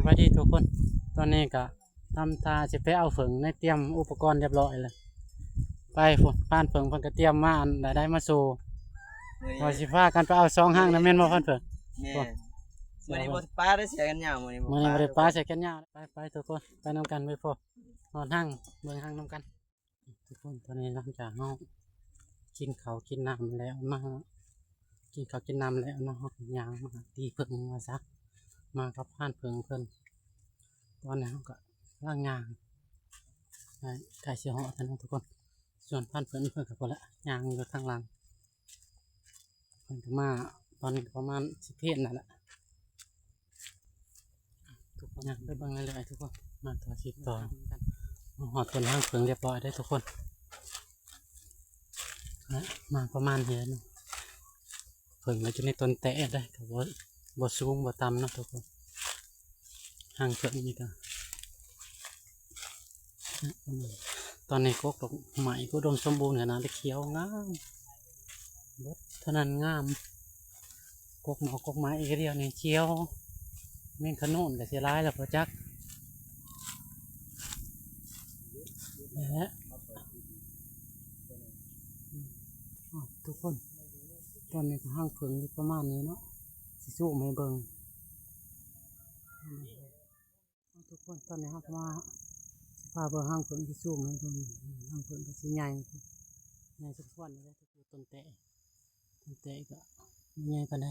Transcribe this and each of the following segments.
ສະບາຍດີທຸກຄົນ ຕອນນີ້ກະທຳທ່າຊິໄປເອົາເຜິ້ງ ໄດ້ຕຽມອຸປະກອນຮຽບຮ້ອຍແລ້ວ ໄປພຸ້ນ ພານເຜິ້ງເພິ່ນກະຕຽມມາ ອັນໃດໆມາໂຊ ມື້ນີ້ວ່າຊິພາກັນໄປເອົາສອງຮັງນະ ແມ່ນບໍ່ພານເຜິ້ງ? ແມ່ນ ມື້ນີ້ບໍ່ໄດ້ປາ ໄດ້ເສື້ອແຂນຍາວ ມື້ນີ້ບໍ່ ມື້ນີ້ບໍ່ໄດ້ປາເສື້ອແຂນຍາວ ໄປໆທຸກຄົນ ໄປນຳກັນ ໄປພໍ້ຮອດຮັງ ເບິ່ງຮັງນຳກັນ. ທຸກຄົນ ຕອນນີ້ຫຼັງຈາກເຮົາກິນເຂົ້າກິນນ້ຳແລ້ວ ມາກິນເຂົ້າກິນນ້ຳແລ້ວເນາະ ເຮົາກໍຍ່າງມາຕີເຜິ້ງວ່າຊະ ມາກັບພານເຜິ້ງເພິ່ນ ຕອນນີ້ເຮົາກໍກຳລັງຍ່າງ ໃກ້ ໃກ້ຊິຮອດແລ້ວເນາະທຸກຄົນ ສ່ວນພານເຜິ້ງເພິ່ນກໍພຸ້ນລະ ຍ່າງຢູ່ທາງຫຼັງ ເພິ່ນກໍມາ ຕອນນີ້ກໍປະມານສິບເພດນັ້ນແຫຼະ ທຸກຄົນ ຍ່າງໄປເບິ່ງເລື້ອຍໆທຸກຄົນ ມາຕໍ່ ຊິຕໍ່ ມາຮອດຕົ້ນຮັງເຜິ້ງຮຽບຮ້ອຍເດ້ທຸກຄົນ ມາປະມານນີ້ແຫຼະເນາະ ເຜິ້ງກໍຢູ່ໃນຕົ້ນແຕະເດ້ ກໍບໍ່ ບໍ່ສູງບໍ່ຕ່ຳເນາະທຸກຄົນ ຮັງເຜິ້ງນີ້ກໍ ຕອນນີ້ກົກດອກໄມ້ກໍອຸດົມສົມບູນຂະໜາດເລີຍ ຂຽວງາມ ເບິດເທົ່ານັ້ນງາມ ກົກໝອກກົກໄມ້ອີກດຽວນີ້ຂຽວ ແມງຂະໂນນກໍຊິຫຼາຍແລ້ວບໍ່ຈັກ ນີ້ແຫຼະ ອ້າວ ທຸກຄົນ ຕອນນີ້ກໍຮັງເຜິ້ງຢູ່ປະມານນີ້ເນາະ ຊິຊູມໃຫ້ເບິ່ງ ທຸກຄົນ ຕອນນີ້ເຮົາກໍມາ ຊິພາເບິ່ງຮັງເຜິ້ງ ຊິຊູມໃຫ້ເບິ່ງ ຮັງເຜິ້ງກໍຊິໃຫຍ່ ໃຫຍ່ສົມຄວນເດ້ ຢູ່ຕົ້ນແຕະ ຕົ້ນແຕະກໍບໍ່ໃຫຍ່ປານໃດ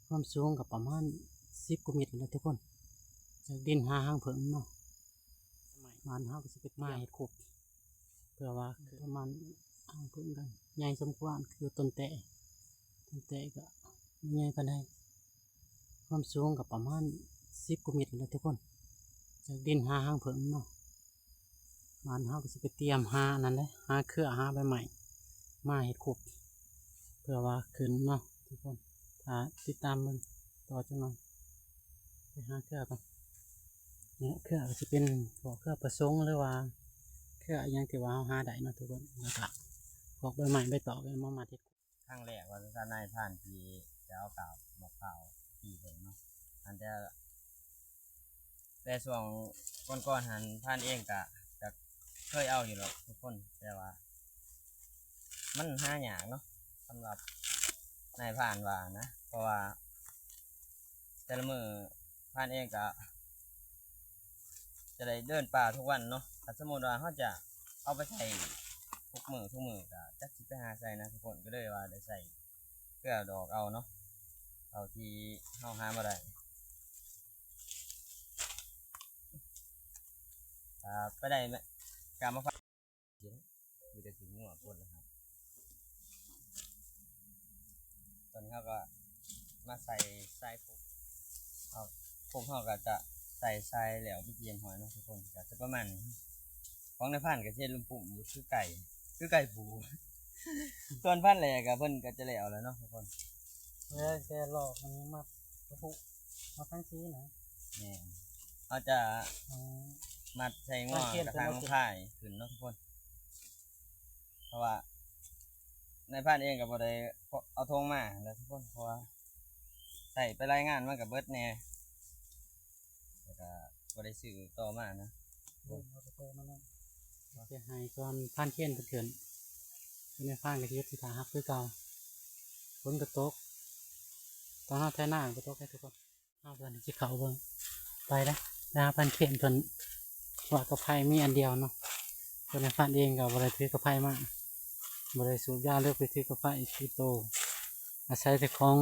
ຄວາມສູງກໍປະມານສິບກວ່າເມັດແຫຼະທຸກຄົນ ຈາກດິນຫາຮັງເຜິ້ງເນາະ ບ້ານເຮົາກໍຊິໄປມາເຮັດຄຸກ ເພື່ອວ່າປະມານຮັງເຜິ້ງກໍໃຫຍ່ສົມຄວນ ຄືຕົ້ນແຕະ ຕົ້ນແຕະກໍບໍ່ໃຫຍ່ປານໃດ ຄວາມສູງກໍປະມານສິບກວ່າເມັດແຫຼະທຸກຄົນ ຈາກດິນຫາຮັງເຜິ້ງເນາະ ບ້ານເຮົາກໍຊິໄປຕຽມຫາອັນນັ້ນແຫຼະ ຫາເຄືອ ຫາໃບໄມ້ ມາເຮັດຄຸກ ເພື່ອວ່າຂຶ້ນເນາະທຸກຄົນ ຖ້າຕິດຕາມເບິ່ງຕໍ່ຈັກໜ່ອຍ ໄປຫາເຄືອກ່ອນ ນີ້ເຄືອກໍຊິເປັນພວກເຄືອປະສົງ ຫຼືວ່າເຄືອອີ່ຫຍັງທີ່ວ່າເຮົາຫາໄດ້ເນາະທຸກຄົນ ແລ້ວກໍພວກໃບໄມ້ໃບຕອກເອົາມາມັດເຮັດ ຄັ້ງແລກວ່າຊັ້ນ ນາຍພານທີ່ຈະເອົາກາບໝາກພ້າວຕີເພິ່ງເນາະ ອັນແຕ່ ແຕ່ຊ່ວງກ່ອນໆຫັ້ນ ພານເອງກະ ກະເຄີຍເອົາຢູ່ດອກທຸກຄົນ ແຕ່ວ່າມັນຫາຍາກເນາະ ສຳລັບນາຍພານວ່ານະ ເພາະວ່າແຕ່ລະມື້ພານເອງກະຈະໄດ້ເດີນປ່າທຸກວັນເນາະ ຖ້າສົມມຸດວ່າເຮົາຈະເອົາໄປໃຊ້ທຸກມື້ທຸກມື້ກະຈັກຊິໄປຫາໃສນະທຸກຄົນ ກໍເລີຍວ່າໄດ້ໃຊ້ເຄືອດອກເອົາເນາະ ເທົ່າທີ່ເຮົາຫາມາໄດ້ ອ່າ ໄປໄດ້ແມ່ນກະມາ ມີແຕ່ຂີ້ງົວໂພດລະ ຕອນນີ້ເຮົາກໍມາໃສ່ຊາຍ ຄົກເຮົາ ຄົກເຮົາກໍຈະໃສ່ຊາຍແລ້ວເປັນທີ່ຮຽບຮ້ອຍເນາະທຸກຄົນ ກໍຈະປະມານນີ້ ຂອງນາຍພານກໍຊິເຮັດລຸ່ມປຸ້ມຢູ່ ຄືໄກ່ ຄືໄກ່ປູ ສ່ວນພານແຫຼກກໍເພິ່ນກໍຈະແລ້ວແລ້ວເນາະທຸກຄົນ ແລ້ວແຕ່ລອກມັນມັດກະພຸ ມັດທັງຊີ້ນະ ແມ່ນ ເຮົາຈະ ອືມ ມັດໃສ່ງົວກະຖາງພາຍຂຶ້ນເນາະທຸກຄົນ ເພາະວ່ານາຍພານເອງກໍບໍ່ໄດ້ເອົາຖົງມາແຫຼະທຸກຄົນ ເພາະວ່າໃຊ້ໄປຫຼາຍງານມັນກໍເບິດແດ່ ແລ້ວກໍບໍ່ໄດ້ຊື້ຕໍ່ມານະ ເອົາແຕ່ໂຕມານຳ ຊິໃຫ້ກ່ອນພານເຄນເພິ່ນຂຶ້ນ ນາຍພານກໍຊິຢູ່ທີ່ທ່າຮັບຄືເກົ່າ ຝົນກໍຕົກ ຕອນເຮົາໄຖນາກໍຕົກໃຫ້ທຸກຄົນ ເຮົາກໍຊິເຂົ້າເບິ່ງ ໄປເດ້ ໄປຫາພານເຄນເພິ່ນ ເພາະວ່າກະໄພມີອັນດຽວເນາະ ເພິ່ນ ພານເອງກໍບໍ່ໄດ້ຖືກະໄພມາ ບໍ່ໄດ້ສູບຢາເລີຍ ໄປຖືກະໄພຕິດໂຕ ອາໄສແຕ່ຂອງ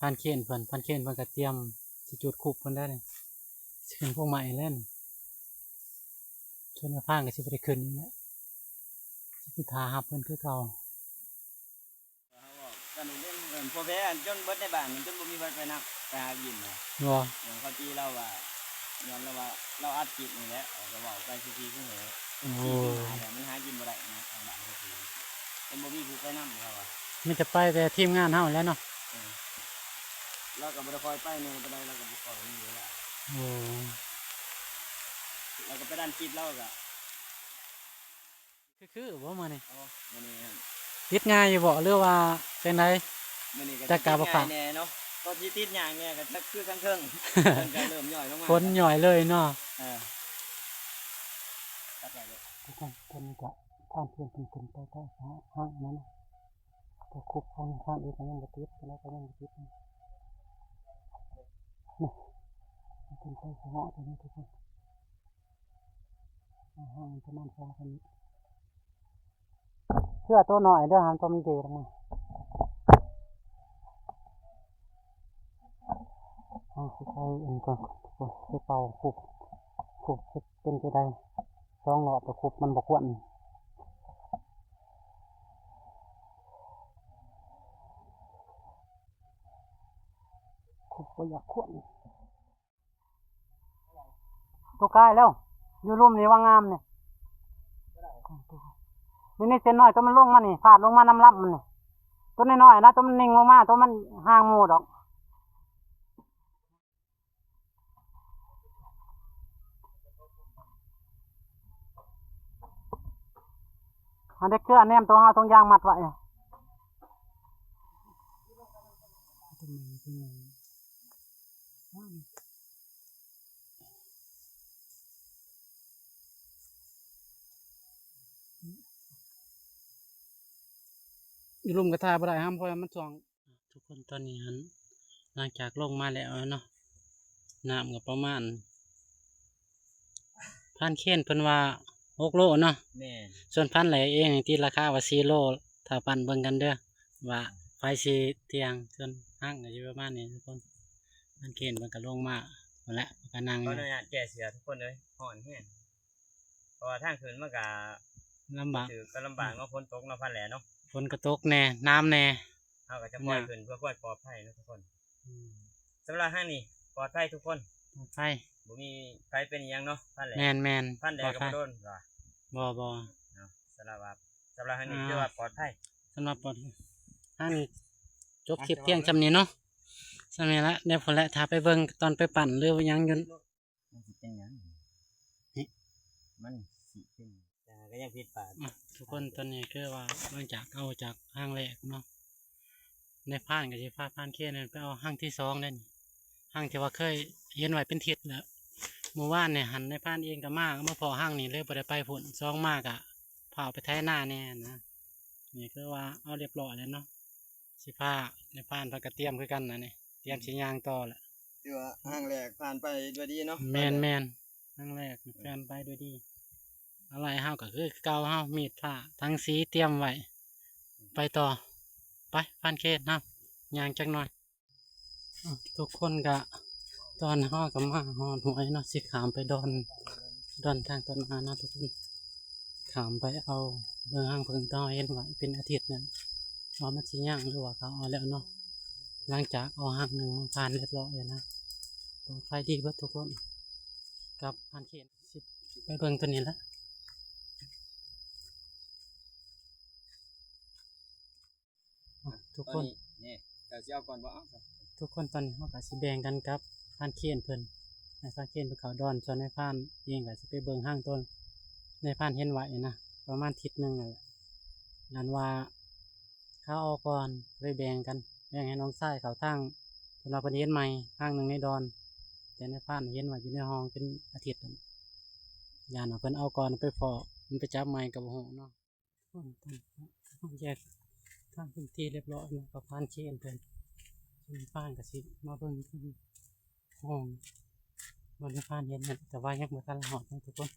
ພານເຄນເພິ່ນ ພານເຄນເພິ່ນກໍຕຽມຊິຈູດຄຸບເພິ່ນໄດ້ນີ້ ຊິຂຶ້ນພວງໄມ້ແລ້ວນີ້ ສ່ວນນາຍພານກໍຊິບໍ່ໄດ້ຂຶ້ນອີກແລ້ວ ຊິໄປຖ້າຮັບເພິ່ນຄືເກົ່າ. ເຮົາເວົ້າກັນເລື່ອງ ເອີ ພວກແພ ອັນຈົນເບິດໃນບ້ານ ຈົນບໍ່ມີໃຜໄປນຳ ໄປຫາກິນນະ ບໍ່ ເອີ ເຂົາຕີລາວວ່າ ຍ້ອນລາວວ່າລາວອັດຄລິບນີ້ແຫຼະ ເຮົາກໍເວົ້າໄປຊື່ໆ ໂອ້ ສີ່ສິບຫ້າແລ້ວ ມັນຫາກິນບໍ່ໄດ້ນະ ທາງບ້ານເຂົາຕີ ຈົນບໍ່ມີຜູ້ໄປນຳ ເຂົາວ່າ ມີແຕ່ໄປແຕ່ທີມງານເຮົາແຫຼະເນາະ ເອີ ລາວກໍບໍ່ໄດ້ຄ່ອຍໄປແດ່ປານໃດ ລາວກໍບໍ່ຄ່ອຍມີເວລາ ໂອ້ ລາວກໍໄປດັນຄລິບລາວກໍ ຄືໆບໍ່ມື້ນີ້ ໂອ້ ມື້ນີ້ ຕິດງ່າຍຢູ່ບໍ່ ຫຼືວ່າຈັ່ງໃດ? ມື້ນີ້ກໍຕິດງ່າຍແດ່ເນາະ ກໍຊິຕິດຫຍ້າງແດ່ ກໍຈັກຄືທາງເທິງ ເພິ່ນກໍເລີ່ມຍ່ອຍລົງມາ ຝົນຍ່ອຍເລີຍເນາະ. ເອີ ຕັດໄວ້ເລີຍ. ທຸກຄົນ ຕອນນີ້ກໍພານເພິ່ນຂຶ້ນໄປໃຕ້ຫ້າງນັ້ນ ຕົວຄຸບຂອງພານເອງກໍຍັງບໍ່ຕິດ ຕົວນັ້ນກໍຍັງບໍ່ຕິດ. ນີ້ ຂຶ້ນໄປສະເຫາະຕົວນີ້ທຸກຄົນ ຫ້າງປະມານສອງພັນ ເສື້ອໂຕນ້ອຍເດີ ຫ້າມຕົວມັນເດລົງມາ. ເຮົາຊິໄປອັນກ່ອນ ໄປເປົ່າຄຸບ ຄຸບຊິເປັນຈັ່ງໃດ ສອງຮອບແລ້ວຄຸບມັນບໍ່ຄວນ ຄຸບບໍ່ຢາກຄວນ. ຕົວກາຍແລ້ວ ຢູ່ລຸ່ມນີ້ວ່າງາມນີ້ ນີ້ ນີ້ເສັ້ນນ້ອຍ ຕົວມັນລົງມານີ້ ພາດລົງມານຳລຳມັນນີ້ ຕົວນ້ອຍໆນະ ຕົວມັນນິ່ງລົງມາ ຕົວມັນຫ່າງໝູ່ດອກ. ອັນເດັກເຄືອະແນມຕົວເຮົາ ຖົງຢາງມັດໄວ້. ຢູ່ລຸ່ມກໍຖ່າຍບໍ່ໄດ້ ຫ້າມ ເພາະວ່າມັນຊ່ວງ ທຸກຄົນ ຕອນນີ້ຫັ້ນ ຫຼັງຈາກລົງມາແລ້ວເນາະ ນ້ຳກໍປະມານ ພານເຄນເພິ່ນວ່າຫົກໂລເນາະ ແມ່ນ ສ່ວນພານແຫຼເອງນີ້ຕິດລາຄາວ່າສີ່ໂລ ຖ້າປັ້ນເບິ່ງກັນເດີ ວ່າໃຜຊິທ່ຽງ ສ່ວນຮັງກໍຊິປະມານນີ້ທຸກຄົນ. ພານເຄນເພິ່ນກໍລົງມາພຸ້ນແຫຼະ ກໍນັ່ງ ຂໍອະນຸຍາດແກ້ເສື້ອທຸກຄົນເອີຍ ຮ້ອນແຮງ ເພາະວ່າທາງຂຶ້ນມັນກະລຳບາກ ຖືກ ກໍລຳບາກເນາະ ຝົນຕົກເນາະ ພານແຫຼເນາະ ຝົນກໍຕົກແດ່ ໜາວແດ່ ເຮົາກໍຈະປ່ອຍຂຶ້ນເພື່ອຄວາມປອດໄພເນາະທຸກຄົນ. ອືມ ສຳລັບທາງນີ້ປອດໄພທຸກຄົນ ປອດໄພ ບໍ່ມີໃຜເປັນຫຍັງເນາະ ພານແຫຼ ແມ່ນໆ ພານແຫຼກໍບໍ່ໂດນວ່າ ບໍ່ ບໍ່ ເນາະ ສຳລັບວ່າ ສຳລັບທາງນີ້ ອ່າ ຖືວ່າປອດໄພ ສຳລັບປອດໄພ. ທາງນີ້ຈົບຄລິບພຽງສ່ຳນີ້ເນາະ ສ່ຳນີ້ລະ ແລ້ວພຸ້ນແຫຼະ ຖ້າໄປເບິ່ງຕອນໄປປັ້ນ ຫຼືວ່າຫຍັງຢູ່ ມັນຊິເປັນຫຍັງ ມັນຊິເປັນຫຍັງ ກໍຍັງຜິດພາດ. ອ່ະ ທຸກຄົນ ຕອນນີ້ຄືວ່າຫຼັງຈາກເອົາຈາກຮັງແລກເນາະ ນາຍພານກໍຊິພາພານເຄນໄປເອົາຮັງທີສອງເດ້ນີ້ ຮັງທີ່ວ່າເຄີຍເຫັນໄວ້ເປັນທິດແລ້ວ. ມື້ວານນີ້ຫັ້ນນາຍພານເອງກໍມາ ກໍມາພໍ້ຮັງນີ້ ເລີຍບໍ່ໄດ້ໄປພຸ້ນ ສອງມາກໍພ້າວໄປໄຖນາແດ່ນະ. ນີ້ຄືວ່າເອົາລຽບຮ້ອຍແລ້ວເນາະ. ຊິພາ ໃນພານເພິ່ນກໍຕຽມຄືກັນນະນີ້ ຕຽມຊິຍ່າງຕໍ່ແຫຼະ. ຖືວ່າຄັ້ງແລກຜ່ານໄປດ້ວຍດີເນາະ. ແມ່ນໆ ຄັ້ງແລກຜ່ານໄປດ້ວຍດີ. ອາໄຫຼ່ເຮົາກໍຄືເກົ່າເຮົາ ມີດພ້າ ຖັງສີຕຽມໄວ້. ໄປຕໍ່ ໄປ ພານເຄນເຮົາຍ່າງຈັກໜ່ອຍ. ທຸກຄົນກະ ຕອນເຮົາກະມາຮອດຫ້ວຍເນາະ ຊິຂ້າມໄປດອນ ດອນທາງຕົ້ນມາເນາະທຸກຄົນ ຂ້າມໄປເອົາເບິ່ງຮັງເຜິ້ງທີ່ເຮົາເຫັນໄວ້ເປັນອາທິດນັ້ນ ວ່າມັນຊິຍັງ ຫຼືວ່າເຂົາເອົາແລ້ວເນາະ. ຫຼັງຈາກເອົາຮັງໜຶ່ງມາຜ່ານຮຽບຮ້ອຍແລ້ວນະ ປອດໄພດີເບິດທຸກຄົນ ກັບພານເຄນ ຊິໄປເບິ່ງຕົວນີ້ລະ. ອ່ະ ທຸກຄົນ ນີ້ ເຈົ້າຊິເອົາກ່ອນບໍ່? ເອົາ ທຸກຄົນ ຕອນນີ້ເຮົາກໍຊິແບ່ງກັນກັບພານເຄນເພິ່ນ ໃຫ້ພານເຄນເພິ່ນເຂົ້າດອນ ສ່ວນນາຍພານເອງກໍຊິໄປເບິ່ງຮັງຕົວນາຍພານເຫັນໄວ້ນະ ປະມານທິດໜຶ່ງນັ້ນແຫຼະ. ຢ້ານວ່າເຂົາເອົາກ່ອນ ເລີຍແບ່ງກັນ ແບ່ງໃຫ້ນ້ອງຊາຍເຂົາທາງ ເພິ່ນວ່າເພິ່ນເຫັນໃໝ່ທາງໜຶ່ງໃນດອນ ແຕ່ນາຍພານເຫັນວ່າຢູ່ໃນຫ້ອງເປັນອາທິດ ຢ້ານວ່າເພິ່ນເອົາກ່ອນໄປພໍ້ ມັນໄປຈັບໃໝ່ກໍບໍ່ຮູ້ເນາະ. ເຮົາແຍກທາງເປັນທີ່ຮຽບຮ້ອຍເນາະ ກັບພານເຄນເພິ່ນ ນາຍພານກໍຊິມາເບິ່ງຫ້ອງ ບ່ອນນາຍພານເຫັນນັ້ນ ແຕ່ວ່າຍັງບໍ່ທັນຮອດເນາະທຸກຄົນ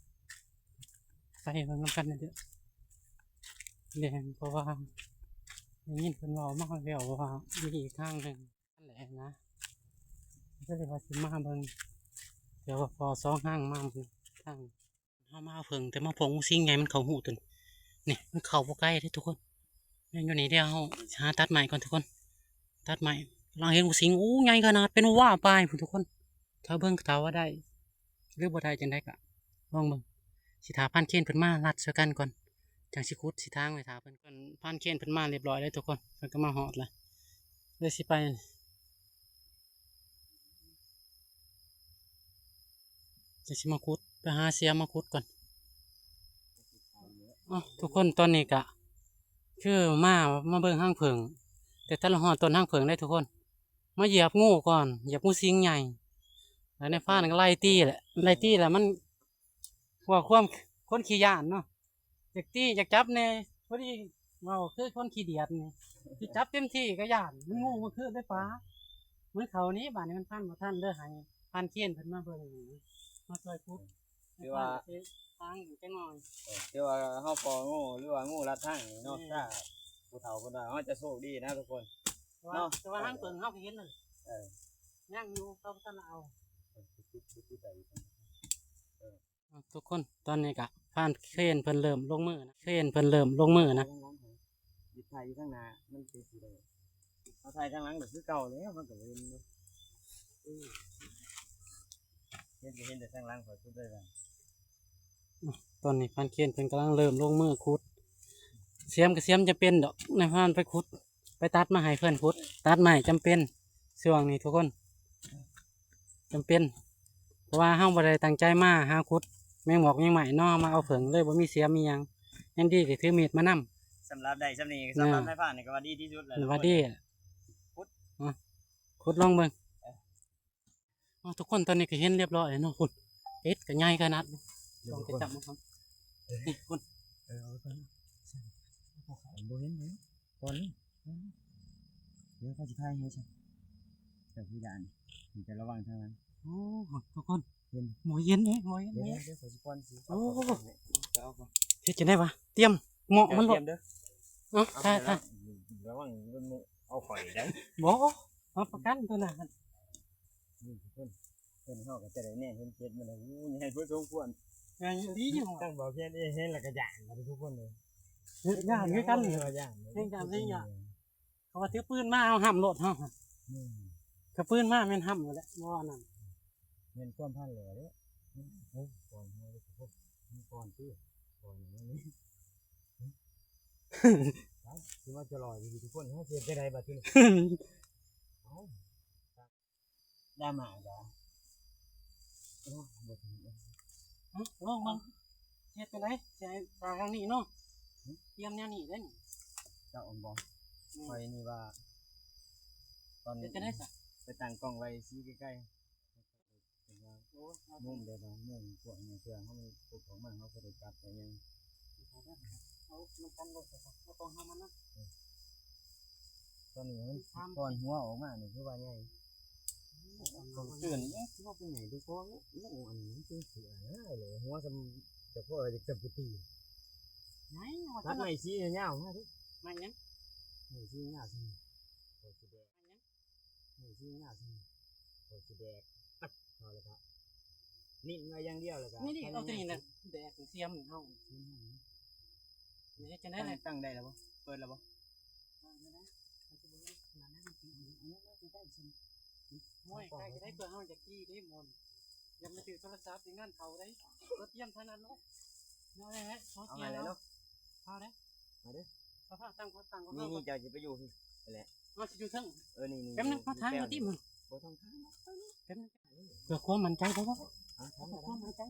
ໄປເບິ່ງນຳກັນເດີ. ແມ່ນ ເພາະວ່າໄດ້ຍິນເພິ່ນເວົ້າມາແລ້ວວ່າມີອີກທາງໜຶ່ງ ນັ້ນແຫຼະນະ ກໍເລີຍວ່າຊິມາເບິ່ງ ແຕ່ວ່າພໍສອງທາງມາເບິ່ງທາງ ເຮົາມາເພິ່ງ ແຕ່ມາພົ້ນງູສິງໃຫຍ່ມັນເຂົ້າຮູຕົວນີ້ ນີ້ມັນເຂົ້າບໍ່ໄກເດ້ທຸກຄົນ ແມ່ນຢູ່ນີ້ ດຽວເຮົາຫາຕັດໄມ້ກ່ອນທຸກຄົນ ຕັດໄມ້ ກຳລັງເຫັນງູສິງ ໂອ້ ໃຫຍ່ຂະໜາດ ເປັນວ່າປາຍພຸ້ນທຸກຄົນ. ຖ້າເບິ່ງ ຖ້າວ່າໄດ້ ຫຼືບໍ່ໄດ້ຈັ່ງໃດກະລອງເບິ່ງ ຊິຖ້າພານເຄນເພິ່ນມາລັດຊ່ວຍກັນກ່ອນ ຈັ່ງຊິຂຸດ ຊິຖາງໄວ້ຖ້າເພິ່ນ. ເພິ່ນ ພານເຄນເພິ່ນມາຮຽບຮ້ອຍແລ້ວທຸກຄົນ ເພິ່ນກໍມາຮອດແລ້ວ ເລີຍຊິໄປ ຈະຊິມາຂຸດ ໄປຫາເສຍມາຂຸດກ່ອນ. ເອົ້າ ທຸກຄົນ ຕອນນີ້ກະຄືມາ ມາເບິ່ງຮັງເຜິ້ງ ແຕ່ທັນລະຮອດຕົ້ນຮັງເຜິ້ງເດ້ທຸກຄົນ. ມາຢຽບງູກ່ອນ ຢຽບງູສິງໃຫຍ່ ແລ້ວນາຍພານກໍໄລ່ຕີແຫຼະ ໄລ່ຕີແລ້ວມັນ ພວກຄວາມຄົນຂີ້ຢ້ານເນາະ ຢາກຕີຢາກຈັບແດ່ ພໍດີເວົ້າຄືຄົນຂີ້ດຽດນີ້ ຊິຈັບເຕັມທີ່ກໍຢ້ານ ມັນງູມັນຄືໄດ້ປາ ມັນເຂົ້ານີ້ ບາດນີ້ມັນພັນບໍ່ທັນ ເລີຍໃຫ້ພານເຄນເພິ່ນມາເບິ່ງ ມາຊ່ວຍຂຸດ ຖືວ່າ ໃຫ້ພານຊິທາງຢູ່ຈັກໜ່ອຍ ເອີ ຖືວ່າເຮົາພໍງູ ຫຼືວ່າງູລັດທາງນີ້ເນາະ ແມ່ນ ຖ້າຜູ້ເຖົ້າເພິ່ນວ່າເຮົາຈະໂຊກດີນະທຸກຄົນ ເນາະ ແຕ່ວ່າ ແຕ່ວ່າທາງເບິ່ງເຮົາກໍເຫັນນັ້ນ ເອີ ຍັງຢູ່ ເຂົາບໍ່ທັນເອົາ ເອີ ທຸກຄົນ ຕອນນີ້ກະພານເຄນເພິ່ນເລີ່ມລົງມືນະ ເຄນເພິ່ນເລີ່ມລົງມືນະ ຢູ່ທາງຫຼັງ ຢູ່ທາງໜ້າມັນເປັນຊິໄດ້ ເຮົາຖ່າຍທາງຫຼັງກໍຄືເກົ່າແລ້ວ ມັນກໍເຫັນຢູ່ ເອີ ເຫັນກໍເຫັນແຕ່ທາງຫຼັງຂ້ອຍພຸ້ນເດີ ຕອນນີ້ພານເຄນເພິ່ນກຳລັງເລີ່ມລົງມືຂຸດ ສຽມກໍສຽມຈຳເປັນດອກ ໃນພານໄປຂຸດ ໄປຕັດມາໃຫ້ເພິ່ນພຸ້ນ ຕັດໄມ້ຈຳເປັນ ຊ່ວງນີ້ທຸກຄົນ ຈຳເປັນ ເພາະວ່າເຮົາບໍ່ໄດ້ຕັ້ງໃຈມາຫາຂຸດແມງໝອກແມງໄມ້ເນາະ ເຮົາມາເອົາເຜິ້ງເລີຍ ບໍ່ມີສຽມມີຫຍັງ ຍັງດີທີ່ຖືມີດມານຳ ສຳລັບໄດ້ຊ່ຳນີ້ ສຳລັບນາຍພານນີ້ກໍວ່າດີທີ່ສຸດແລ້ວ ຖືວ່າດີ ຂຸດ ຂຸດລອງເບິ່ງ ເອີ ອໍ ທຸກຄົນ ຕອນນີ້ກໍເຫັນຮຽບຮ້ອຍແລ້ວເນາະ ພຸ້ນ ເປັດກໍໃຫຍ່ຂະໜາດ ລອງໄປຈັບມັນກ່ອນ ນີ້ພຸ້ນ ເອີ ເອົາໄປ ບໍ່ເຫັນເດ້ ຕອນນີ້ ດຽວເຂົາຊິຖ່າຍໃຫ້ຊະ ເຈົ້າຜູ້ຢ້ານ ມີແຕ່ລະວັງທາງນັ້ນ ໂອ້ ທຸກຄົນ ເຫັນ ບໍ່ເຫັນເດ້ ບໍ່ເຫັນເດ້ ດຽວ ດຽວຂ້ອຍຊິປ້ອນ ໂອ້ ເອົາກ່ອນ ເຮັດຈັ່ງໃດວະ ຕຽມເໝາະມັນໂລດ ຕຽມເດີ ເອົາ ເອົາ ຖ່າຍ ຖ່າຍ ລະວັງມັນເອົາຂ້ອຍໄດ້ ບໍ່ ຮັບປະກັນຕົວນັ້ນ ນີ້ທຸກຄົນ ເພິ່ນເຮົາກໍຈະໄດ້ແນມເຫັນເຈັດມື້ແລ້ວ ໂອ້ຍ ໃຫຍ່ພໍສົມຄວນ ໃຫຍ່ອີ່ຫຼີ ຕັ້ງບໍ່ພຽງເອງເຫັນແລ້ວກໍຢ້ານກັນທຸກຄົນເລີຍ ຢ້ານຄືກັນ ຢ້ານ ແຮງຢ້ານ ແຮງຢ້ານ ເຂົາວ່າຖືປືນມາເຮົາຫ້ຳໂລດເຮົາ ອືມ ຖ້າປືນມາແມ່ນຫ້ຳຢູ່ແຫຼະ ບໍ່ວ່ານັ້ນ ແມ່ນຄວາມພັນແຫຼະເດ້ ເອີ ກ່ອນເຮົາ ກ່ອນຕິ ກ່ອນນີ້ ໄປ ຄືວ່າຈະລອຍຢູ່ທຸກຄົນ ເຮົາຊິເຮັດຈັ່ງໃດບາດທີນີ້ ເອົ້າ ດາມາກະ ໂອ້ ບໍ່ເປັນຫຍັງ ຮະ ລອງເບິ່ງ ເຮັດຈັ່ງໃດ ຊິໃຫ້ຕາທາງນີ້ເນາະ ຮະ ຕຽມແນວນີ້ເດ້ນີ້ ເຈົ້າບໍ່ ແມ່ນ ຂ້ອຍນີ້ວ່າ ຕອນ ເຮັດຈັ່ງໃດຊະ ໄປຕັ້ງກ້ອງໄວ້ຊີ້ໃກ້ໆ ໂອ້ຍ ມຸມແບບວ່າມຸມພວກນີ້ ເພື່ອເຮົາ ພວກເຂົາມາ ເຮົາບໍ່ໄດ້ຈັບໄດ້ຫຍັງ ເອົານຳກັນໂລດ ເອົາຂອງເຮົາມານຳ ເອີ ຕອນນີ້ມັນຖອນຫົວອອກມານີ້ ຄືວ່າໃຫຍ່ ອືມ ຕ້ອງເຕືອນ ເອີ ຄືວ່າເປັນໃຫຍ່ ເພາະວ່າງູ ງູອັນນີ້ມັນເປັນເສືອຫຼາຍເລີຍ ຫົວສ່ຳ ຈະພໍຈະຈຳກະຕີ ໃຫຍ່ວ່າ ຕັດໄມ້ຊີ້ຍາວໆມາເດີ້ ໄມ້ຫຍັງ ໄມ້ຊີ້ຍາວຊັ້ນ ໄມ້ສີແດງ ໄມ້ຫຍັງ ນີ້ຊິຍາກຊັ້ນ ຂ້ອຍຊິແດກ ເອົາລະກະ ນິ້ນໄວ້ຢ່າງດຽວລະກະ ນີ້ ນີ້ ເອົາຕົວນີ້ນະ ແດກສຽມເຮົາ ເຮັດຈັ່ງໃດລະ ຕັ້ງ ຕັ້ງໄດ້ລະບໍ່ ເປີດລະບໍ່ ໂອ້ຍ ໃກ້ຈະໄດ້ ເພື່ອເຮົາຢາກຂີ່ເດ້ໝົນ ຢ່າໄປຖືໂທລະສັບໃນງານເຂົາເດ້ ກໍຕຽມເທົ່ານັ້ນເນາະ ເອົາແຫຼະ ເອົາແຫຼະ ເອົາເດ້ ມາເດີ ເອົາຜ້າຕັ້ງ ຕັ້ງ ນີ້ ນີ້ ເຈົ້າຊິໄປຢູ່ພີ້ ຫັ້ນແຫຼະ ເຮົາຊິຢູ່ເທິງ ເອີ ນີ້ ນີ້ ແປັບໜຶ່ງ ເຮົາຖ່າຍເອົາຕິ ບໍ່ຕ້ອງຖ່າຍ ແປັບໜຶ່ງ ເພື່ອຄວາມໝັ້ນໃຈ ເພື່ອຄວາມໝັ້ນໃຈ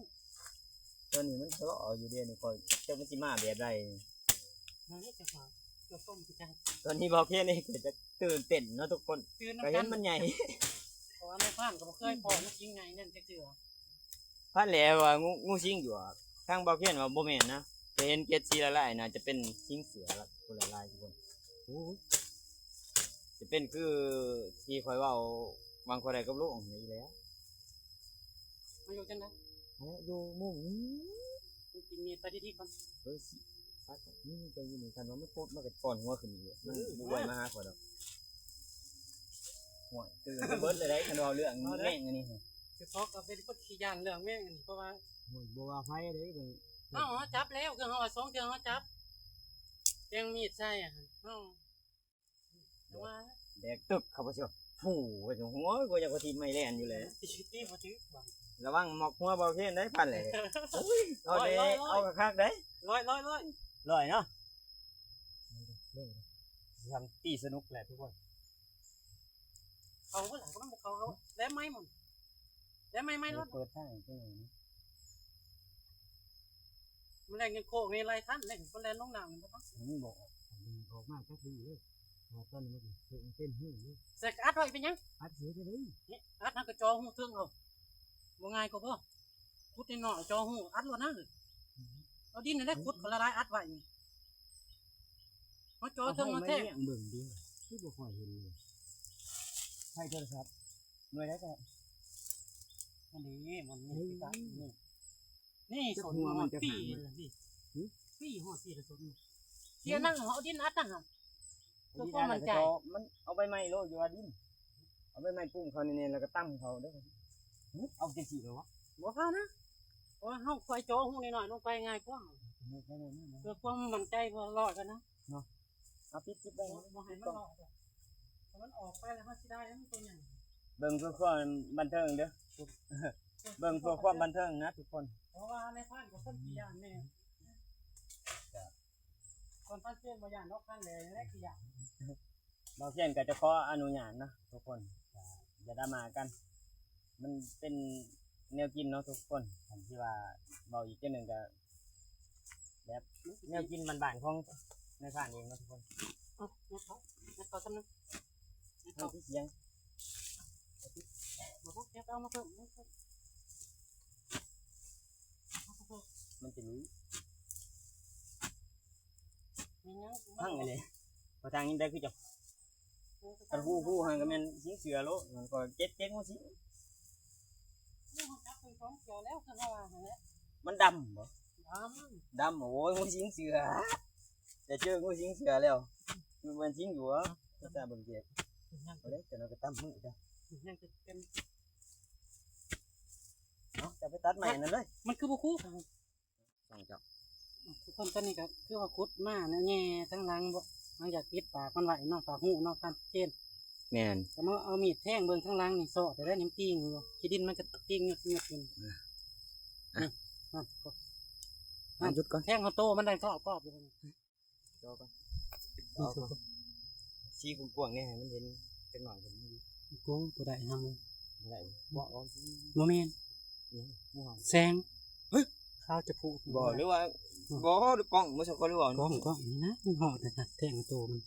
ຕອນນີ້ມັນທະເລາະຢູ່ເດ ນີ້ຂ້ອຍ ຈັກມັນຊິມາແບບໃດ ນັ້ນແຫຼະ ເຈົ້າຂອງ ເພື່ອຄວາມໝັ້ນໃຈ ຕອນນີ້ບ່າວເຄນເອງກໍຈະຕື່ນເຕັ້ນເນາະທຸກຄົນ ຕື່ນນຳກັນ ກໍເຫັນມັນໃຫຍ່ ເພາະວ່ານາຍພານກໍບໍ່ເຄີຍພໍ້ງູສິງໃຫຍ່ນັ້ນຈັກເທື່ອ ພັນແຫຼວ່າງູ ງູສິງຢູ່ ທາງບ່າວເຄນວ່າບໍ່ແມ່ນນະ ໄປເຫັນເຈັດສີລະລາຍ ໜ້າຈະເປັນສິງເສືອລະ ຄົນລະລາຍທຸກຄົນ ໂອ້ຍ ຈະເປັນຄືທີ່ຂ້ອຍເວົ້າ ຫວ່າງຂ້ອຍໄດ້ກັບລຸງນີ້ແຫຼະ ມາຢູ່ຈັ່ງໃດ ເອົາຢູ່ມຸມນີ້ ກິນມີດໄປດີໆກ່ອນ ເອີ ຊິ ປັດ ນີ້ ເຈົ້າຢູ່ນີ້ ຄັນວ່າມັນປົດ ມັນກໍປ້ອນຫົວຂຶ້ນອີກ ມັນ ເອີ ບໍ່ໄຫວມາຫາຂ້ອຍດອກ ໂອ້ຍ ຕື່ນໄປເບິດເລີຍໄດ໋ ຄັນເວົ້າເລື່ອງແມງອັນນີ້ ເຈົ້າຂອງກໍເປັນຄົນຂີ້ຢ້ານເລື່ອງແມງອັນນີ້ ເພາະວ່າ ໂອ້ຍ ບໍ່ວ່າໃຜເດ້ ເຮົາ ເຮົາຈັບແລ້ວ ຄືເຮົາວ່າສອງເທື່ອເຮົາຈັບ ແຕ່ງມີດໃສ່ ເຮົາ ແດກຕຶກ ຂ້າພະເຈົ້າ ໂອ້ຍ ໂອ້ຍ ບໍ່ຢາກວ່າທີມໄມ້ແລ່ນຢູ່ແຫຼະ ຕີ ຕີບໍ່ຖືກ ລະວັງໝອກຫົວບ່າວເຄນໄດ໋ ພັນແຫຼ ໂອ້ຍ ເອົາເດ້ ເອົາຄັກໆໄດ໋ ລອຍ ລອຍ ລອຍ ລອຍເນາະ ເບິ່ງ ທຳຕີສະໜຸກແຫຼະທຸກຄົນ ເຂົາບໍ່ຫຼາຍ ມັນບໍ່ເຂົ້າ ເອົາແຫຼມໄມ້ໝົດ ແຫຼມໄມ້ ໄມ້ລົດ ເປີດທາງໃຫ້ຈັກໜ້ອຍນະ ມັນແລ່ນຍັງໂຄ້ງໃນໄລ່ທັນເດ້ ມັນແລ່ນລົງນ້ຳ ມັນບໍ່ອອກ ອອກມາຈັກດີເລີຍ ເພາະວ່າຕອນນີ້ມັນເປັນຮູຢູ່. ໃສ່ອັດໄວ້ເປັນຫຍັງ? ອັດເສຍໄດ້ເລີຍ. ນີ້ ອັດ ເຮົາກໍເຈາະຮູເທິງເອົາ. ບໍ່ງ່າຍກວ່າບໍ່? ຂຸດນ້ອຍໆ ເຈາະຮູອັດໂລດນະ. ເອົາດິນນັ້ນແຫຼະຂຸດ ລະລາຍອັດໄວ້ນີ້. ເຮົາເຈາະເທິງເອົາແທ້. ເອົາໄມ້ມາແຍງເບິ່ງດູ ຄືບໍ່ຄ່ອຍເຫັນເລີຍ. ໃຊ້ໂທລະສັບ ໜ່ວຍໃດກໍ ອັນນີ້ມັນມີ ນີ້ ນີ້ ນີ້ ນີ້ ສົນ ຫົວມັນຈະ ປີ ຫາງມັນ ປີ ຫາງມັນ ປີ ຫາງມັນ ປີ ຫົວປີລະສົນ. ເສຍນັງ ເອົາດິນອັດນະຫັ້ນ ເພື່ອຄວາມໝັ້ນໃຈ. ມັນເອົາໃບໄມ້ໂລດ ຢ່າວ່າດິນ ເອົາໃບໄມ້ປຸ້ມເຂົ້າແໜ້ນໆ ແລ້ວກໍຕຳເຂົ້າເດີ້. ເອົາຈັ່ງຊີ້ເລີຍວະ? ບໍ່ພານະ ເພາະວ່າເຮົາຄ່ອຍເຈາະຮູນ້ອຍໆ ລົງໄປງ່າຍກວ່າ ເພື່ອຄວາມໝັ້ນໃຈ ບໍ່ລອດກັນນະ. ເນາະ ເອົາປິດ ປິດໄວ້ ບໍ່ ບໍ່ໃຫ້ມັນລອດ. ຖ້າມັນອອກໄປແລ້ວ ເຮົາຊິໄດ້ມັນຕົວໃຫຍ່. ເບິ່ງເພື່ອຄວາມບັນເທີງເດີ້ ເບິ່ງເພື່ອຄວາມບັນເທີງນະທຸກຄົນ. ເພາະວ່າໃນພານກໍຄົນຂີ້ຢ້ານແນ່ ຕອນພານເຊນບໍ່ຢ້ານດອກ ພານແຫຼແຫຼຂີ້ຢ້ານ. ບ່າວເຊນກໍຈະຂໍອະນຸຍາດເນາະທຸກຄົນ ຢ່າດຣາມາກັນ ມັນເປັນແນວກິນເນາະທຸກຄົນ. ຄັນທີ່ວ່າເວົ້າອີກເທື່ອໜຶ່ງກໍ ແບບແນວກິນບ້ານໆ ຂອງນາຍພານເອງເນາະທຸກຄົນ. ເອົາ ຍັດເຂົ້າ ຍັດເຂົ້າຊຳໜຶ່ງ ຍັດເຂົ້າ ເອົາທີ່ສຽງ ບໍ່ຕ້ອງ ຍັດເອົາມາເພີ່ມ ມັນຈະຫຼຸຍ ແມ່ນຫຍັງ ພັງອັນນີ້ ພໍທາງນີ້ໄດ້ຄືຈະ ຄັນຮູ້ ຮູ້ຫັ້ນກໍແມ່ນຊິງເສືອໂລດ ມັນກໍເຈັບ ເຈັບງູສິງ. ມັນດຳບໍ່? ດຳ ດຳ ໂອ້ຍ ງູສິງເສືອ ຈະເຈີງູສິງເສືອແລ້ວ ມັນຊິງຢູ່ຫວາ? ພາສາເບິ່ງເຈັບ ເອົາເດ້ ຈະນອນກໍຕຳມືດ ຍັງເປັນ ເອົາ ຈະໄປຕັດໄມ້ອັນນັ້ນເລີຍ ມັນຄືບໍ່ຄູ? ຊ່ອງເຈົ້າ ທຸກຄົນ ຕອນນີ້ກໍຄືວ່າຂຸດມາແນວແຍ່ທາງຫຼັງ ບໍ່ ເຮົາຢາກປິດປາກມັນໄວ້ເນາະ ປາກຮູເນາະ ພານເຊນ. ແມ່ນ ກໍມາເອົາມີດແທງເບິ່ງທາງຫຼັງນີ້ ຊອກໄດ້ ນີ້ມັນຕີງຢູ່ ຂີ້ດິນມັນກໍຕີງຫຍຸດໆຢູ່. ອ່ະ ນີ້ ອ່ະ ອ່ະ ຢຸດກ່ອນ ແທງເອົາໂຕມັນໄດ້ຊອກປອບຢູ່. ຈໍກ່ອນ ເອົາກ່ອນ ຊີ້ກວ້າງໆ ນີ້ໃຫ້ມັນເຫັນຈັກໜ້ອຍກໍດີ. ກູບໍ່ໄດ້ນຳ ບໍ່ໄດ້ບໍ່? ບໍ່ແມ່ນ ອີຫຍັງ? ແສງ ເຮີ້ຍ ຂາວຈະພຸ ບໍ່ ຫຼືວ່າ ອືມ ບໍ່ ຫຼືກ້ອງບໍ່ ສັກຄົນ ຫຼືວ່າກ້ອງ ກ້ອງນີ້ນະ ມັນຮອດນະ ແທງໂຕມັນ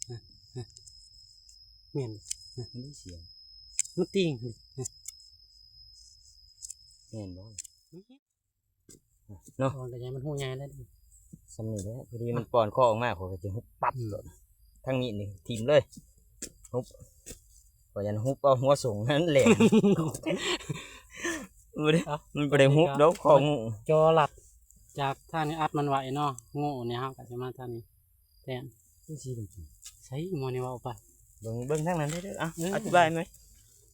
ນະ ນະ ແມ່ນ ນະ ມັນມີສຽງ ມັນຕີງ ນະ ແມ່ນບໍ່? ເນາະ ມັນກໍໃຫຍ່ ມັນຮູໃຫຍ່ແລ້ວ ສ່ຳນີ້ແຫຼະ ພໍດີມັນປ່ອນຄໍອອກມາ ຂ້ອຍກໍຈະຫຸບປັບ ອືມ ໂລດ ທາງມີດນີ້ຖິ້ມເລີຍ ຫຸບ ຂ້ອຍຢ້ານຫຸບເອົາຫົວສົ່ງນັ້ນແຫຼະ ບໍ່ໄດ້ ເອົ້າ ມັນບໍ່ໄດ້ຫຸບດອກຄໍງູ ຈໍລັດ ຈາກທາງນີ້ອັດມັນໄວ້ເນາະ ງູນີ້ເຮົາກໍຊິມາທາງນີ້ແທນ ໃສໝໍນີ້ເວົ້າໄປ ເບິ່ງ ເບິ່ງທາງນັ້ນເດີ້ ເອົາ ເອີ ອະທິບາຍໃໝ່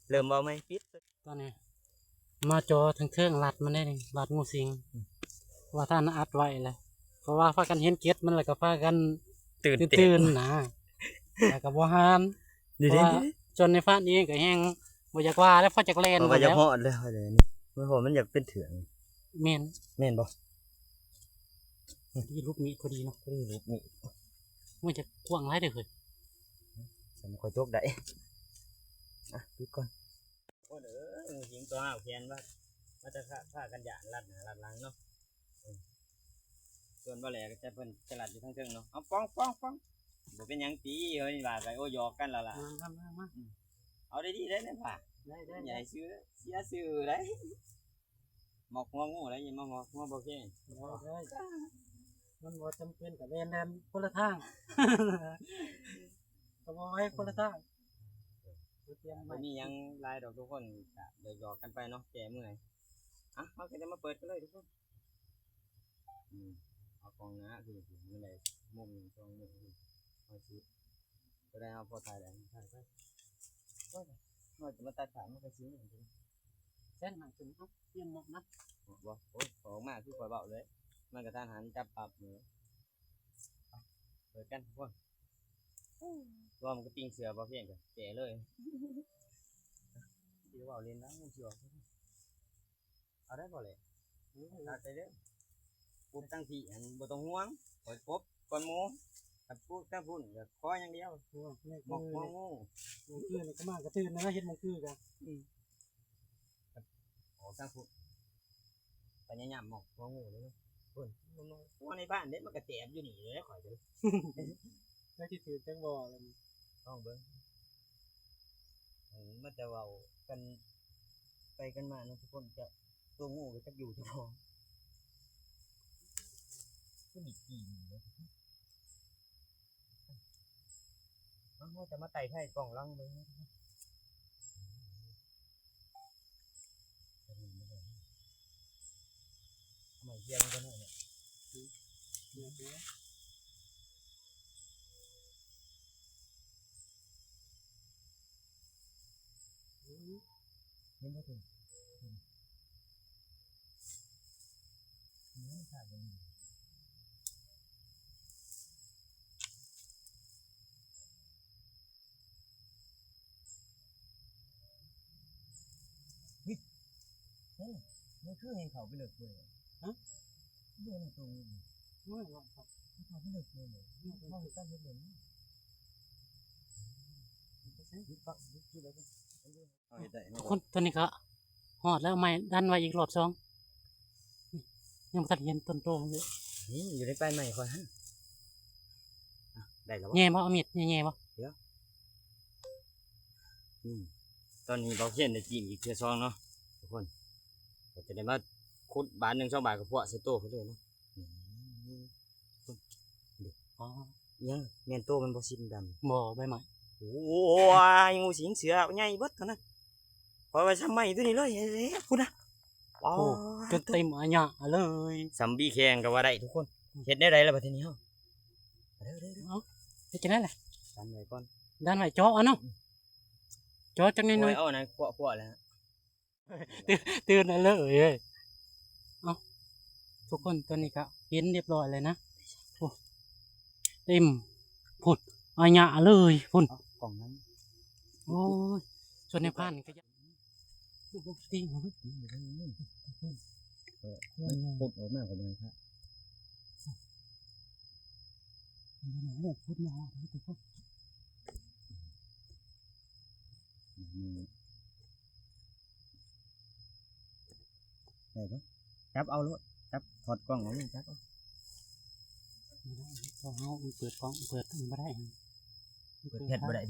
ເລີ່ມເວົ້າໃໝ່ ປິດ ຕອນນີ້ມາຈໍເທິງໆ ລັດມັນໄດ້ນີ້ ລັດງູສິງ ອືມ ວ່າທ່ານອັດໄວ້ແຫຼະ ເພາະວ່າພາກັນເຫັນເກັດມັນ ແລ້ວກໍພາກັນຕື່ນເຕັ້ນນະ ແລ້ວກໍບໍ່ຫານ ນີ້ເດ້ ເພາະວ່າສ່ວນໃນຟານເອງກໍແຮງບໍ່ຢາກວ່າແລ້ວ ພໍຈັກແລ່ນ ເພາະວ່າຢາກຮອດແລ້ວ ແລ້ວນີ້ ມັນ ເພາະມັນຢາກເປັນເຖື່ອງ ແມ່ນ ແມ່ນບໍ່? ພໍດີຫຼຸບມີດ ພໍດີເນາະ ພໍດີຫຼຸບມີດ ມັນຈະກວ້າງຫຼາຍເດີ້ເຮີ້ຍ ສຳຄ່ອຍຕົກໄດ້ ອ່ະ ປິດກ່ອນ. ໂອ້ ເອີ ງູສິງຕົວຫ້າວແຂນວ່າ ວ່າຈະພາກັນຢ້ານລັດໜ້າລັດຫຼັງເນາະ ເອີ ສ່ວນບໍ່ແຫຼກໍຈະ ເພິ່ນຈະລັດຢູ່ທາງເທິງເນາະ ເອົາ ປ້ອງ ປ້ອງ ປ້ອງ ບໍ່ເປັນຫຍັງຕິ ເອີຍ ວ່າໄປ ໂອ້ ຢອກກັນແລ້ວລະ ມາ ມາ ມາ ອືມ ເອົາໄດ້ດີໄດ້ ໄດ້ ໄດ້ ຢ່າໃຫ້ຊື່ ເສຍຊື່ໄດ໋ ໝອກຫົວງູໄດ໋ ຢ່າມາໝອກຫົວບໍ່ເຄ ໄດ້ ໄດ້ ມັນບໍ່ຈຳເປັນກໍແລ່ນ ແລ່ນຄົນລະທາງ ກໍບໍ່ໄຫວ ຄົນລະທາງ ບໍ່ມີຫຍັງຫຼາຍດອກທຸກຄົນ ກະຢອກໆກັນໄປເນາະ ແກ້ເມື່ອຍ ອ່ະ ເຮົາກໍຈະມາເປີດກັນເລີຍທຸກຄົນ ອືມ ເອົາກ້ອງໜ້າຄືມັນໄດ້ມຸມໜຶ່ງສອງມຸມ ເຮົາຊິ ຕົວໃດເຮົາພໍຖ່າຍໄດ້ ຖ່າຍໄປ ໂອ້ຍ ເຮົາຈະມາຕັດຂາດມັນກໍຊິ ແຊນຫາຍຂຶ້ນ ເອົາ ຕຽມໝອກນະ ບໍ່ ໂອ້ຍ ອອກມາຄືຂ້ອຍເວົ້າເລີຍ ມັນກະທັນຫັນ ຈັບປັບເລີຍ ເປີດກັນທຸກຄົນ ອືມ ວ່າມັນກໍຕິ່ງເສືອບໍ່ພຽງ ກໍແກ່ເລີຍ ຊິເວົ້າຫຼິ້ນນະ ມັນຊິອອກ ເອົາໄດ້ບໍ່ແຫຼະ ຕັດໄປເດີ້ ປຸບຕັ້ງທີ່ຫັ້ນບໍ່ຕ້ອງຫ່ວງ ຂ້ອຍປົບກ່ອນໝູ່ ຄັນປຸບຕັ້ງພຸ້ນກໍຂໍຢ່າງດຽວ ໝອກຫົວງູ ມື້ຄືນກໍມາກະຕື່ນນະ ເຮັດໝູ່ຄືກະ ອືມ ອອກທາງພຸ້ນ ພະຍາຍາມໝອກຫົວງູເດ້ ພຸ້ນ ຫົວໃນບ້ານເດ້ ມັນກະແຕບຢູ່ນີ້ເດ້ ຂ້ອຍກໍ ຈັກຊິຖືກຈັກບໍ່ລະນີ້ ລອງເບິ່ງ. ເອີ ມັນຈະເວົ້າກັນໄປກັນມາເນາະທຸກຄົນ ຈະ ຕົວງູກໍຈັກຢູ່ຈັກບໍ່ ຄືມີຈີນຢູ່ເດ້. ເຮົາຈະມາໄຕ່ໄທກ້ອງຫຼັງເບິ່ງ ເອົາໄມ້ເຮັດມັນກ່ອນເນາະ. ເຫັນບໍ່? ເຮີ້ຍ ເອີ ມັນຄືເຫັນເຂົ້າໄປເລິກເວີຍ. ຮະ? ເບິ່ງຕົງນີ້ ໂອ້ຍ ເຂົ້າໄປເລິກເວີຍ ເຂົ້າໄປເລິກເວີຍ. ເອົາເຮັດໄດ້ເນາະ ທຸກຄົນ. ຕອນນີ້ກໍຮອດແລ້ວ ໄມ້ດັນໄວ້ອີກລອບສອງ ຍັງບໍ່ທັນເຫັນຕົ້ນໂຕມັນຢູ່. ນີ້ຢູ່ໃນປາຍໄມ້ຂ້ອຍຫັ້ນ. ອ່ະ ໄດ້ແລ້ວບໍ່? ແຍ່ບໍ່? ເອົາມີດແຍ່ໆບໍ່? ດຽວ ນີ້ ຕອນນີ້ບ່າວຄຽນໄດ້ຈີ້ມອີກເທື່ອສອງເນາະທຸກຄົນ. ກໍຈະໄດ້ມາຂຸດບາດໜຶ່ງສອງບາດກໍພວກໃສ່ໂຕເພິ່ນເລີຍເນາະ. ອໍ ອີຫຍັງ? ແມ່ນໂຕມັນບໍ່? ສີດຳ. ບໍ່ ໃບໄມ້. ໂອ້ຍ ງູສິງເສືອໃຫຍ່ເບິດເທົ່ານັ້ນ. ຂ້ອຍວ່າຊ່ຳໄມ້ຕົວນີ້ເລີຍ ເດ້ ພຸ້ນນະ. ໂອ້ ອໍ ຈົນເຕັມອາຍະເລີຍ ຊ່ຳບີແຂ່ງກໍວ່າໄດ້ທຸກຄົນ. ອືມ ເຮັດແນວໃດລະບັດທີນີ້ເຮົາ? ເອົາ ເຮັດຈັ່ງໃດລະ? ດັນໄວ້ກ່ອນ ດັນໄວ້ ເຈາະເອົາເນາະ. ອືມ ເຈາະຈັກໜ້ອຍໆ ໂອ້ຍ ເອົາອັນນັ້ນຂວາໆແລ້ວ. ຕື່ນ ຕື່ນແລ້ວເລີຍ. ເອົ້າ ທຸກຄົນ ຕອນນີ້ກໍເຫັນຮຽບຮ້ອຍແລ້ວນະ. ໂອ້ ເຕັມພຸ້ນ ອາຍະເລີຍພຸ້ນ ເອົາກ້ອງນັ້ນ. ໂອ້ຍ ສ່ວນໃນພານກໍຍັງຕິງ ເອີ ມັນພົດອອກມາກໍເບິ່ງ ອືມ ພຸດມາ ໄດ້ບໍ່? ຈັບເອົາໂລດ ຈັບ ຖອດກ້ອງອອກມາ ຈັບເອົາ. ບໍ່ໄດ້ ເພາະເຮົາ ມັນເປີດກ້ອງ ເປີດ ມັນບໍ່ໄດ້ ເປີດແຟລຊບໍ່ໄດ້.